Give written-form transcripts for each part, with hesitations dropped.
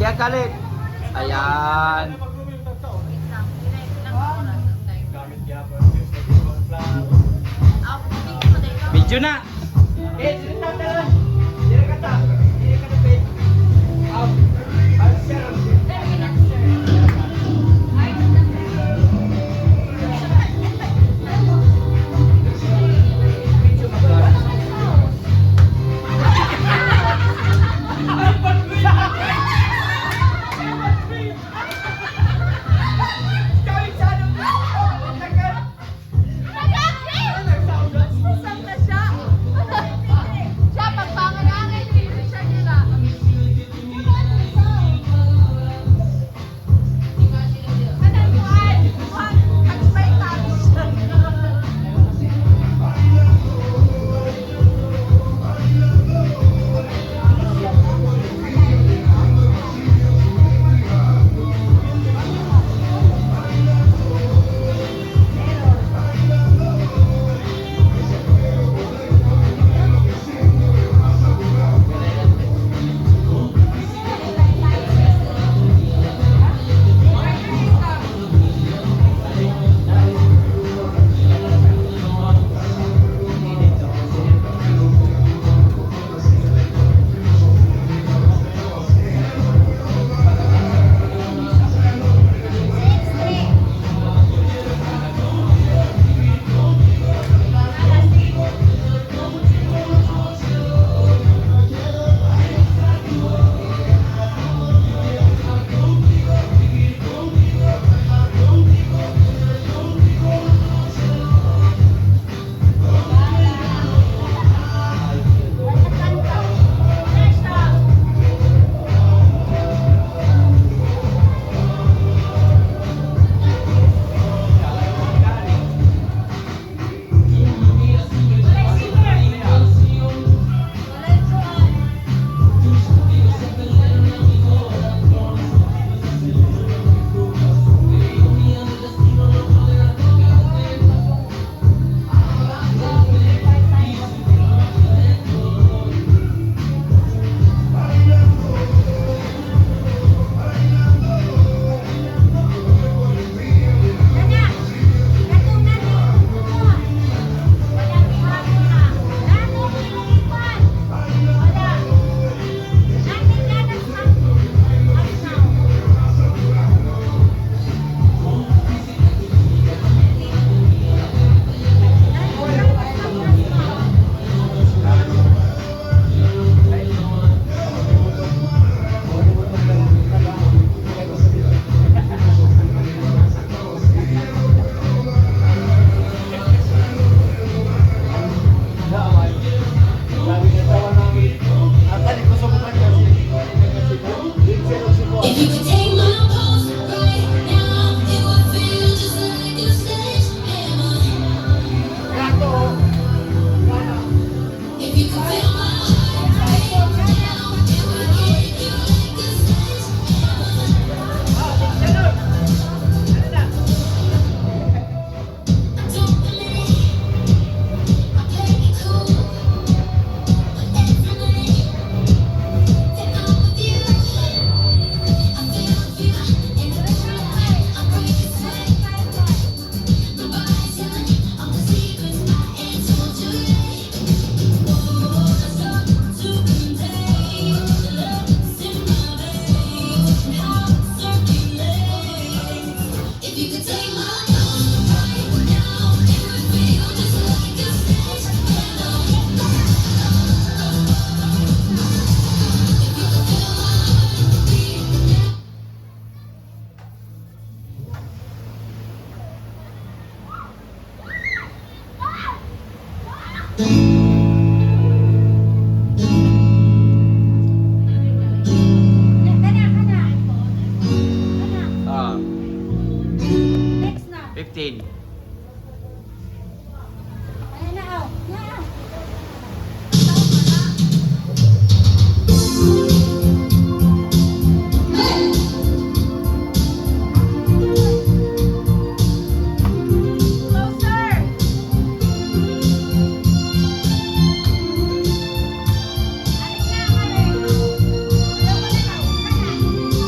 Diya kalit. Ayan. Wait lang. Ilang oras ang time? Gamit yapon. Ah, video mo dahil. Video na. Eh, sino tatalan? Dira ka ta. Dira ka na, babe. Aw. Aw, sir. Video ka. Saan na siya? Siya, pagpanganangin, hindi siya nila. Kanang kuan, kuan, touch by touch. If you could take my pulse right now, it would feel just like a sledgehammer. If you could feel my heart right now, it would hit you like a sledgehammer. I don't believe I play it cool, but every night that I'm with you, I feel a fever in the night. I break a sweat. My body's telling all the secrets I ain't told you yet. Oh, I start to contain the love that's in my veins and how it circulates. If you could take my pulse right now, it would feel just like a sledgehammer. If you could feel my heartbeat now. Ah, Next na. 15. Ayan na, oh. Na. Closer! Alik na, Karen. Alam mo na, nauuna na.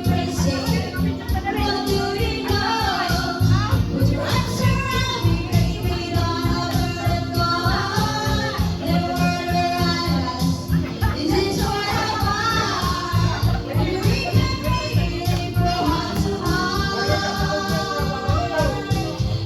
Crazy. What do you know? Put your arms around me, baby, don't ever let go. The world around us is in torn apart. And we can really go heart to heart.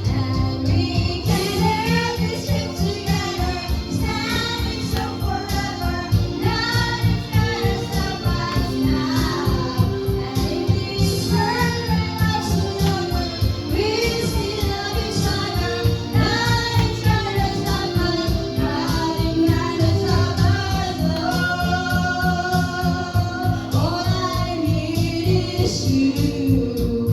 And we can have this trip together, standing so forever. Nothing's gonna stop us now. And in this world where love's over, we still love each other. Nothing's gonna stop us. Nothing gonna stop us. Oh, all I need is you.